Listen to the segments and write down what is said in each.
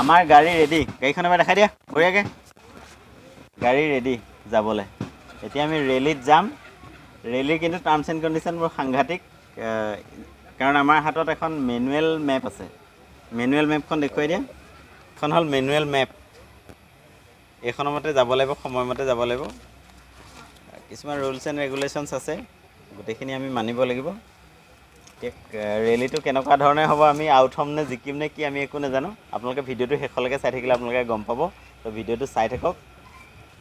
আমাৰ গাড়ী ৰেডি। গাড়ীখন এবাৰ দেখাই দিয়া বঢ়িয়াকৈ। গাড়ী ৰেডি যাবলৈ। এতিয়া আমি ৰেলীত যাম। ৰেলীৰ কিন্তু টাৰ্মছ এণ্ড কণ্ডিশ্যন বৰ সাংঘাতিক, কাৰণ আমাৰ হাতত এখন মেনুৱেল মেপ আছে। মেনুৱেল মেপখন দেখুৱাই দিয়া। এখন হ'ল মেনুৱেল মেপ। এইখনৰ মতে যাব লাগিব, সময়মতে যাব লাগিব। কিছুমান ৰুলছ এণ্ড ৰেগুলেশ্যনছ আছে, গোটেইখিনি আমি মানিব লাগিব। ৰেলীটো কেনেকুৱা ধৰণে হ'ব, আমি আউট হ'ম নে জিকিম নে কি আমি একো নাজানো। আপোনালোকে ভিডিঅ'টো শেষলৈকে চাই থাকিলে আপোনালোকে গম পাব। তো ভিডিঅ'টো চাই থাকক,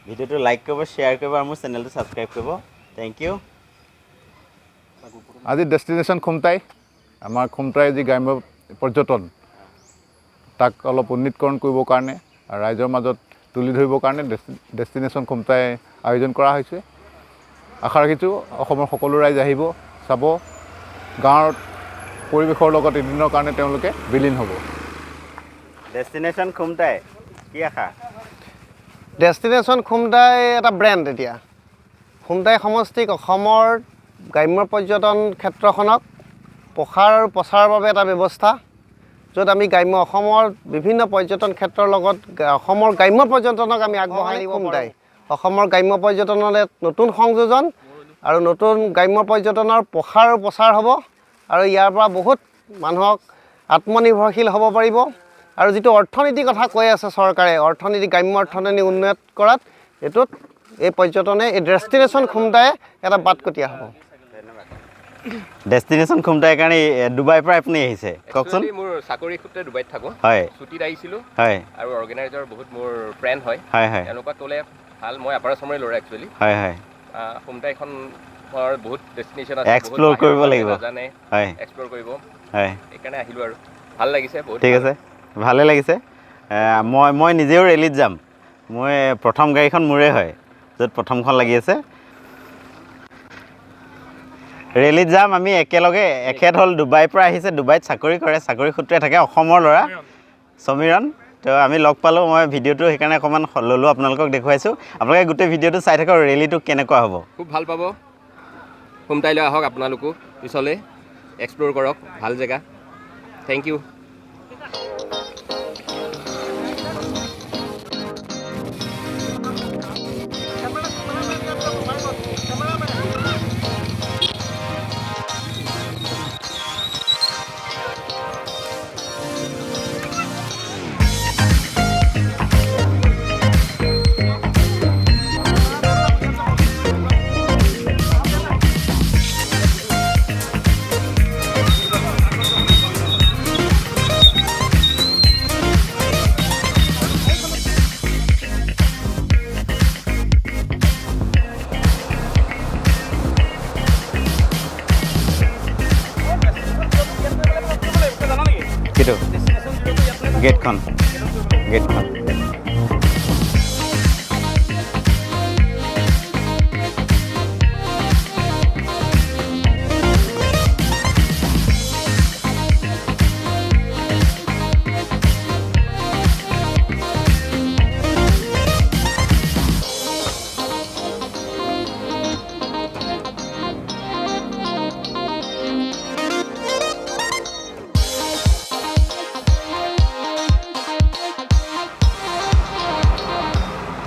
ভিডিঅ'টো লাইক কৰিব, শ্বেয়াৰ কৰিব আৰু মোৰ চেনেলটো ছাবস্ক্ৰাইব কৰিব। Thank you. আজি ডেষ্টিনেশ্যন খুমটাই, আমাৰ খুমটাই যি গ্ৰাম্য পৰ্যটন তাক অলপ উন্নীতকৰণ কৰিবৰ কাৰণে আৰু ৰাইজৰ মাজত তুলি ধৰিবৰ কাৰণে ডেষ্টিনেশ্যন খুমটাই আয়োজন কৰা হৈছে। আশা ৰাখিছোঁ অসমৰ সকলো ৰাইজ আহিব, চাব, গাঁৱৰ পৰিৱেশৰ লগত এদিনৰ কাৰণে তেওঁলোকে বিলীন হ'ব। ডেষ্টিনেশ্যন খুমটাই কি আশা? ডেষ্টিনেশ্যন খুমটাই এটা ব্ৰেণ্ড। এতিয়া খুমটাই সমষ্টিক অসমৰ গ্ৰাম্য পৰ্যটন ক্ষেত্ৰখনক প্ৰসাৰ আৰু প্ৰচাৰৰ বাবে এটা ব্যৱস্থা, য'ত আমি গ্ৰাম্য অসমৰ বিভিন্ন পৰ্যটন ক্ষেত্ৰৰ লগত অসমৰ গ্ৰাম্য পৰ্যটনক আমি আগবঢ়াই নিব। খুমটাই অসমৰ গ্ৰাম্য পৰ্যটনৰ নতুন সংযোজন আৰু নতুন গ্ৰাম্য পৰ্যটনৰ প্ৰসাৰ আৰু প্ৰচাৰ হ'ব আৰু ইয়াৰ পৰা বহুত মানুহক আত্মনিৰ্ভৰশীল হ'ব পাৰিব। আৰু যিটো অৰ্থনীতিৰ কথা কৈ আছে চৰকাৰে, অৰ্থনীতি গ্ৰাম্য অৰ্থনীতি উন্নত কৰাত এইটোত এই পৰ্যটনে, এই ডেষ্টিনেশ্যন খুমটাই এটা বাটকটীয়া হ'ব। ডেষ্টিনেশ্যন খুমটাইৰ কাৰণে ডুবাইৰ পৰা আপুনি আহিছে, কওকচোন। মোৰ চাকৰি সূত্ৰে ডুবাইত থাকোঁ, হয়, ছুটীত আহিছিলোঁ, হয়, আৰু অৰ্গেনাইজাৰ বহুত মোৰ ফ্ৰেণ্ড হয়, হয় হয়, তেওঁলোকক ক'লে ভাল। মই আপাৰ আছামৰে ল'ৰা একচুৱেলি, হয় হয়। খুমটাইখন বহুত ডেষ্টিনেশ্যন আছে, এক্সপ্ল'ৰ কৰিব লাগিব, জানে, হয়, এক্সপ্ল'ৰ কৰিব, হয়, সেইকাৰণে আহিলোঁ আৰু ভাল লাগিছে বহুত। ঠিক আছে, ভালে লাগিছে। মই নিজেও ৰেলীত যাম। মই প্ৰথম গাড়ীখন মোৰে হয়, য'ত প্ৰথমখন লাগি আছে। ৰেলীত যাম আমি একেলগে। এখেত হ'ল ডুবাইৰ পৰা আহিছে, ডুবাইত চাকৰি কৰে, চাকৰি সূত্ৰে থাকে, অসমৰ ল'ৰা সমীৰণ। তো আমি লগ পালোঁ, মই ভিডিঅ'টো সেইকাৰণে অকণমান ল'লোঁ, আপোনালোকক দেখুৱাইছোঁ। আপোনালোকে গোটেই ভিডিঅ'টো চাই থাকক, ৰেলীটো কেনেকুৱা হ'ব। খুব ভাল পাব। খুমটাইলৈ আহক আপোনালোকো, পিছলৈ এক্সপ্ল'ৰ কৰক, ভাল জেগা। Thank you. গেটখন গেটখন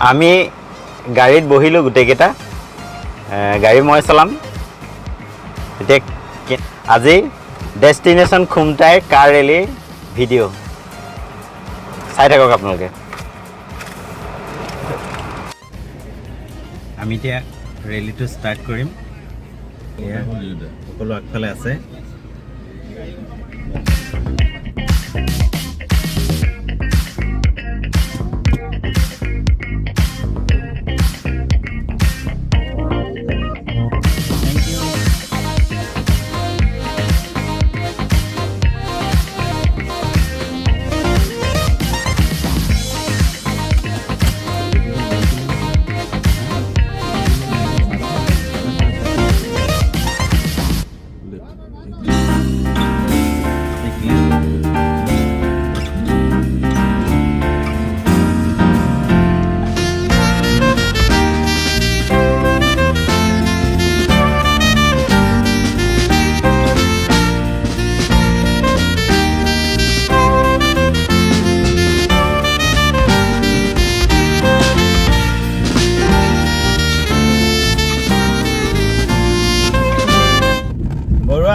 আমি গাড়ীত বহিলোঁ গোটেইকেইটা। গাড়ী মই চলাম। এতিয়া আজি ডেষ্টিনেশ্যন খুমটাইৰ কাৰ ৰেলীৰ ভিডিঅ' চাই থাকক আপোনালোকে। আমি এতিয়া ৰেলীটো ষ্টাৰ্ট কৰিম। সকলো আগফালে আছে।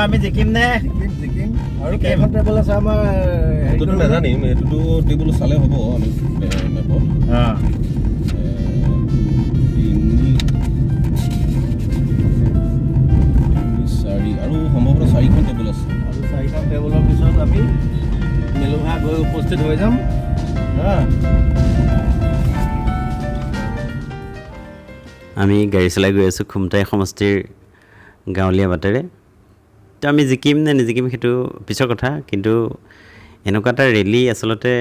আমি জিকিম নে? জিকিম। আৰু কেইখন টেবুল আছে আমাৰ? সেইটোতো নাজানিম, সেইটোতো টেবুল চালে হ'ব আমি মেপত। তিনি চাৰি আৰু সম্ভৱতঃ চাৰিখন টেবুল আছে। আৰু চাৰিখন টেবুলৰ পিছত আমি মেলুহা গৈ উপস্থিত হৈ যাম। আমি গাড়ী চলাই গৈ আছোঁ খুমটাই সমষ্টিৰ গাঁৱলীয়া বাটেৰে। তো আমি জিকিম নে নিজিকিম সেইটো পিছৰ কথা, কিন্তু এনেকুৱা এটা ৰেলী আচলতে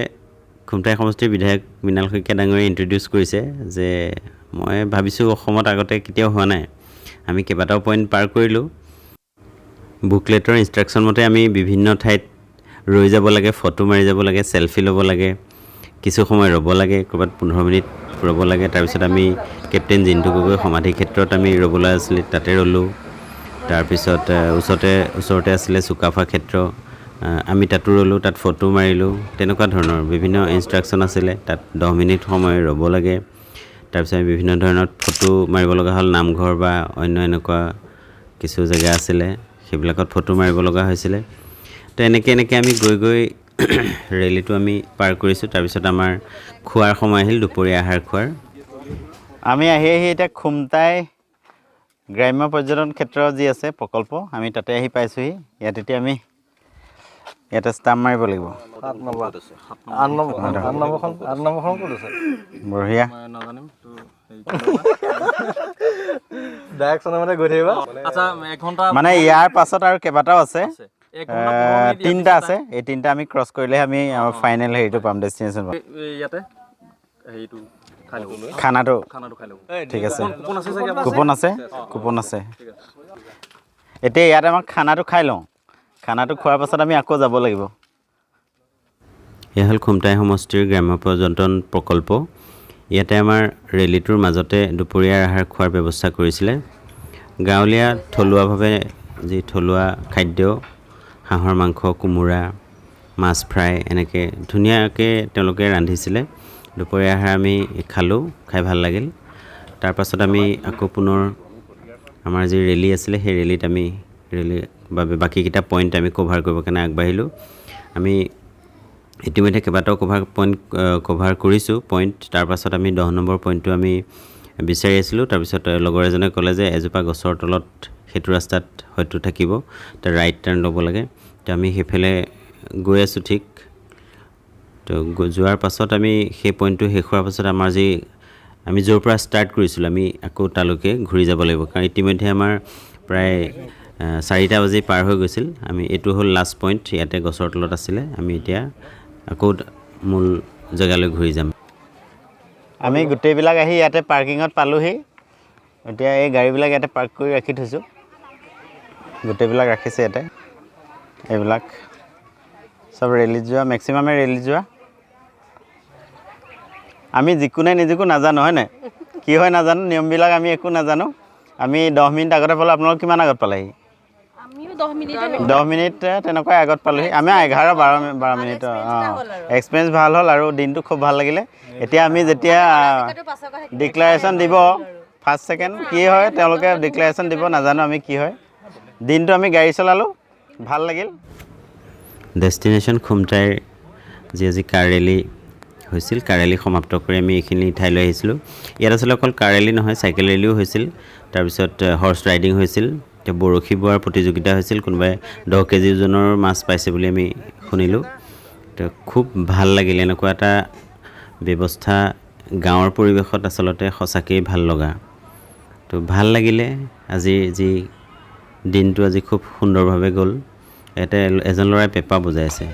খুমটাই সমষ্টিৰ বিধায়ক মৃণাল শইকীয়া ডাঙৰীয়াই ইণ্ট্ৰডিউচ কৰিছে যে মই ভাবিছোঁ অসমত আগতে কেতিয়াও হোৱা নাই। আমি কেইবাটাও পইণ্ট পাৰ কৰিলোঁ। বুকলেটৰ ইনষ্ট্ৰাকশ্যন মতে আমি বিভিন্ন ঠাইত ৰৈ যাব লাগে, ফটো মাৰি যাব লাগে, চেলফি ল'ব লাগে, কিছু সময় ৰ'ব লাগে, ক'ৰবাত 15 মিনিট ৰ'ব লাগে। তাৰপিছত আমি কেপ্টেইন জিন্তু গগৈ সমাধি ক্ষেত্ৰত আমি ৰ'বলৈ আছিলে, তাতে ৰ'লোঁ। তাৰপিছত ওচৰতে আছিলে চুকাফা ক্ষেত্ৰ, আমি তাতো ৰ'লোঁ, তাত ফটো মাৰিলোঁ। তেনেকুৱা ধৰণৰ বিভিন্ন ইনষ্ট্ৰাকশ্যন আছিলে। তাত 10 মিনিট সময় ৰ'ব লাগে। তাৰপিছত আমি বিভিন্ন ধৰণৰ ফটো মাৰিব লগা হ'ল। নামঘৰ বা অন্য এনেকুৱা কিছু জেগা আছিলে, সেইবিলাকত ফটো মাৰিব লগা হৈছিলে। তো এনেকৈ এনেকৈ আমি গৈ গৈ ৰেলীটো আমি পাৰ কৰিছোঁ। তাৰপিছত আমাৰ খোৱাৰ সময় আহিল, দুপৰীয়া আহাৰ খোৱাৰ। আমি আহি আহি এতিয়া খুমটাই গ্ৰাম্য পৰ্যটন ক্ষেত্ৰ যি আছে প্ৰকল্প, আমি তাতে আহি পাইছোঁহি। ইয়াত এতিয়া আমি ইয়াতে ষ্টাম্প মাৰিব লাগিব। বঢ়িয়া। মানে ইয়াৰ পাছত আৰু কেইবাটাও আছে, তিনিটা আছে। এই তিনিটা আমি ক্ৰছ কৰিলেহে আমি ফাইনেল হেৰিটো পাম, ডেষ্টিনেশ্যন পাম। খানাটো ঠিক আছে, কুপন আছে, কুপন আছে। এতিয়া ইয়াত আমাক খানাটো খাই লওঁ। খানাটো খোৱাৰ পাছত আমি আকৌ যাব লাগিব। এয়া হ'ল খুমটাই সমষ্টিৰ গ্ৰাম্য পৰ্যটন প্ৰকল্প। ইয়াতে আমাৰ ৰেলীটোৰ মাজতে দুপৰীয়াৰ আহাৰ খোৱাৰ ব্যৱস্থা কৰিছিলে। গাঁৱলীয়া থলুৱাভাৱে যি থলুৱা খাদ্য, হাঁহৰ মাংস, কোমোৰা, মাছ ফ্ৰাই এনেকৈ ধুনীয়াকৈ তেওঁলোকে ৰান্ধিছিলে। দুপৰীয়া আহাৰ আমি খালোঁ, খাই ভাল লাগিল। তাৰপাছত আমি আকৌ পুনৰ আমাৰ যি ৰেলী আছিলে, সেই ৰেলীত আমি ৰেলীৰ বাবে বাকীকেইটা পইণ্ট আমি কভাৰ কৰিবৰ কাৰণে আগবাঢ়িলোঁ। আমি ইতিমধ্যে কেইবাটাও পইণ্ট কভাৰ কৰিছোঁ পইণ্ট। তাৰপাছত আমি 10 নম্বৰ পইণ্টটো আমি বিচাৰি আছিলোঁ। তাৰপিছত লগৰ এজনে ক'লে যে এজোপা গছৰ তলত সেইটো ৰাস্তাত হয়তো থাকিব, তো ৰাইট টাৰ্ণ ল'ব লাগে। তো আমি সেইফালে গৈ আছোঁ ঠিক। তো যোৱাৰ পাছত আমি সেই পইণ্টটো শেষ হোৱাৰ পাছত আমাৰ যি আমি য'ৰ পৰা ষ্টাৰ্ট কৰিছিলোঁ আমি আকৌ তালৈকে ঘূৰি যাব লাগিব, কাৰণ ইতিমধ্যে আমাৰ প্ৰায় 4টা বাজি পাৰ হৈ গৈছিল। আমি এইটো হ'ল লাষ্ট পইণ্ট, ইয়াতে গছৰ তলত আছিলে। আমি এতিয়া আকৌ মূল জেগালৈ ঘূৰি যাম। আমি গোটেইবিলাক আহি ইয়াতে পাৰ্কিঙত পালোঁহি। এতিয়া এই গাড়ীবিলাক ইয়াতে পাৰ্ক কৰি ৰাখি থৈছোঁ, গোটেইবিলাক ৰাখিছে ইয়াতে। এইবিলাক চব ৰেলীত যোৱা, মেক্সিমামে ৰেলীত যোৱা। আমি জিকো নে নিজিকো নাজানো, হয় নাই? কি হয় নাজানো, নিয়মবিলাক আমি একো নাজানো। আমি 10 মিনিট আগতে পালোঁ। আপোনালোক কিমান আগত পালেহি? 10 মিনিট তেনেকুৱাই আগত পালোহি। আমি 11 12 মিনিট। অঁ, এক্সপিৰিয়েঞ্চ ভাল হ'ল আৰু দিনটো খুব ভাল লাগিলে। এতিয়া আমি যেতিয়া ডিক্লাৰেশ্যন দিব, ফাৰ্ষ্ট ছেকেণ্ড কি হয় তেওঁলোকে ডিক্লাৰেশ্যন দিব, নাজানো আমি কি হয়। দিনটো আমি গাড়ী চলালোঁ, ভাল লাগিল। ডেষ্টিনেশ্যন খুমটাইৰ যি আজি কাৰ ৰেলী হৈছিল, কাৰ ৰেলী সমাপ্ত কৰি আমি এইখিনি ঠাইলৈ আহিছিলোঁ। ইয়াত আচলতে অকল কাৰ ৰেলী নহয়, চাইকেল ৰেলীও হৈছিল। তাৰপিছত হৰ্চ ৰাইডিং হৈছিল, বৰশী বোৱাৰ প্ৰতিযোগিতা হৈছিল। কোনোবাই 10 কেজি ওজনৰ মাছ পাইছে বুলি আমি শুনিলোঁ। তো খুব ভাল লাগিল। এনেকুৱা এটা ব্যৱস্থা গাঁৱৰ পৰিৱেশত আচলতে সঁচাকৈয়ে ভাল লগা। তো ভাল লাগিলে আজিৰ যি দিনটো, আজি খুব সুন্দৰভাৱে গ'ল। ইয়াতে এজন ল'ৰাই পেঁপা বজাই আছে।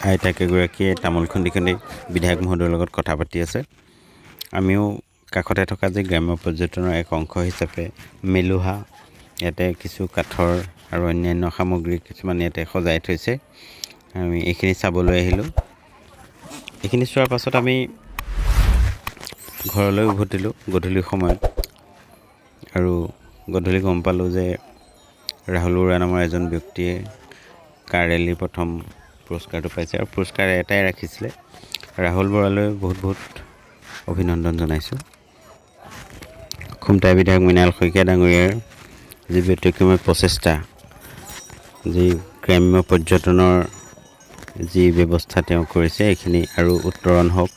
আইতাক এগৰাকীয়ে তামোল খুন্দি খুন্দি বিধায়ক মহোদয়ৰ লগত কথা পাতি আছে। আমিও কাষতে থকা যি গ্ৰাম্য পৰ্যটনৰ এক অংশ হিচাপে মেলুহা, ইয়াতে কিছু কাঠৰ আৰু অন্যান্য সামগ্ৰী কিছুমান ইয়াতে সজাই থৈছে। আমি এইখিনি চাবলৈ আহিলোঁ। এইখিনি চোৱাৰ পাছত আমি ঘৰলৈ উভতিলোঁ গধূলি সময়ত। আৰু গধূলি গম পালোঁ যে ৰাহুল বৰুৱা নামৰ এজন ব্যক্তিয়ে কাৰ ৰেলীৰ প্ৰথম পুৰস্কাৰটো পাইছে আৰু পুৰস্কাৰ এটাই ৰাখিছিলে। ৰাহুল বৰালৈ বহুত বহুত অভিনন্দন জনাইছোঁ। খুমটাই বিধায়ক মৃণাল শইকীয়া ডাঙৰীয়াৰ যি ব্যতিক্ৰমী প্ৰচেষ্টা, যি গ্ৰাম্য পৰ্যটনৰ যি ব্যৱস্থা তেওঁ কৰিছে, এইখিনি আৰু উত্তৰণ হওক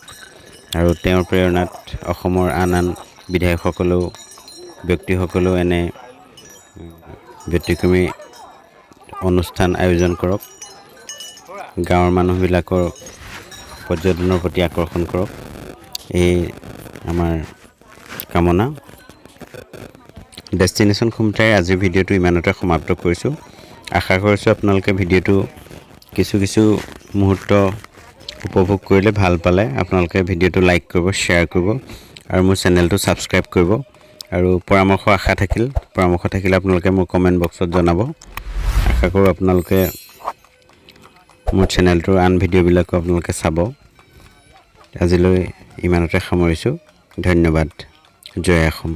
আৰু তেওঁৰ প্ৰেৰণাত অসমৰ আন আন বিধায়কসকলেও, ব্যক্তিসকলেও এনে ব্যতিক্ৰমী অনুষ্ঠান আয়োজন কৰক, গাঁৱৰ মানুহবিলাকৰ পৰ্যটনৰ প্ৰতি আকৰ্ষণ কৰক, এই আমাৰ কামনা। ডেষ্টিনেশ্যন খুমটাইৰ আজিৰ ভিডিঅ'টো ইমানতে সমাপ্ত কৰিছোঁ। আশা কৰিছোঁ আপোনালোকে ভিডিঅ'টো কিছু কিছু মুহূৰ্ত উপভোগ কৰিলে, ভাল পালে। আপোনালোকে ভিডিঅ'টো লাইক কৰিব, শ্বেয়াৰ কৰিব আৰু মোৰ চেনেলটো ছাবস্ক্ৰাইব কৰিব। আৰু পৰামৰ্শ আশা থাকিল, পৰামৰ্শ থাকিলে আপোনালোকে মোৰ কমেণ্ট বক্সত জনাব। আশা কৰোঁ আপোনালোকে মোৰ চেনেলটোৰ আন ভিডিঅ'বিলাকো আপোনালোকে চাব। আজিলৈ ইমানতে সামৰিছোঁ। ধন্যবাদ। জয় অসম।